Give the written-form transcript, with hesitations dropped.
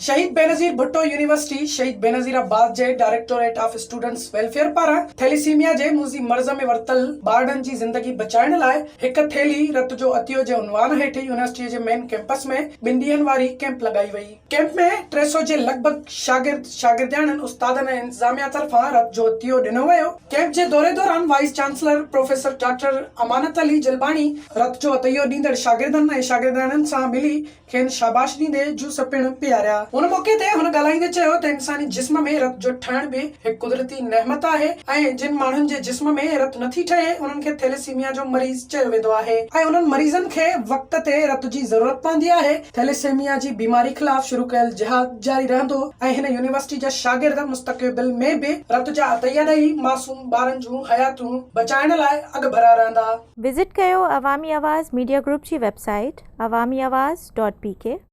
شهيد بينظير ڀٽو يونيورسٽي شهيد بينظير آباد جي ڊائريڪٽوريٽ آف اسٽوڊنٽس ويلفيئر پاران ٿيليسيميا جي موذي مرض ۾ ورتل ٻارڙن جي زندگي بچائڻ لاء هڪ ٿيلهي رت جو عطيو جي عنوان هيٺ يونيورسٽي جي مين ڪئمپس ۾ ٻن ڏينهن واري ڪئمپ لڳائي وئي. ڪئمپ ۾ 300 جي لڳ ڀڳ شاگرد، شاگردياڻين، استادن ۽ انتظاميا طرفان رت جو عطيو ڏنو ويو. ڪئمپ جي دوري دوران vice chancellor professor doctor Amanat Ali Jalbani رت جو عطيو ڏيندڙ شاگردن ۽ شاگردياڻين سان ملي کين شاباش ڏيندي جوس پڻ پياريا. ان موقعي تي هن ڳالهائيندي چيو ته انساني جسم ۾ رت جو ٺهڻ به هڪ قدرتي نعمت آهي ۽ جن ماڻهن جي جسم ۾ رت نٿي ٺهي انهن کي ٿيليسيميا جو مريض چيو ويندو آهي ۽ انهن مريضن کي وقت تي رت جي ضرورت پوندي آهي. ٿيليسيميا جي بيماري خلاف شروع ڪيل جهاد جاري رهندو ۽ هن يونيورسٽي جا شاگرد مستقبل ۾ به رت جا عطيا ڏئي معصوم ٻارن جون حياتيون بچائڻ لاء اڳڀرا رهندا. وزٽ ڪيو عوامي آواز ميڊيا گروپ جي website Awami Awaz dot P K.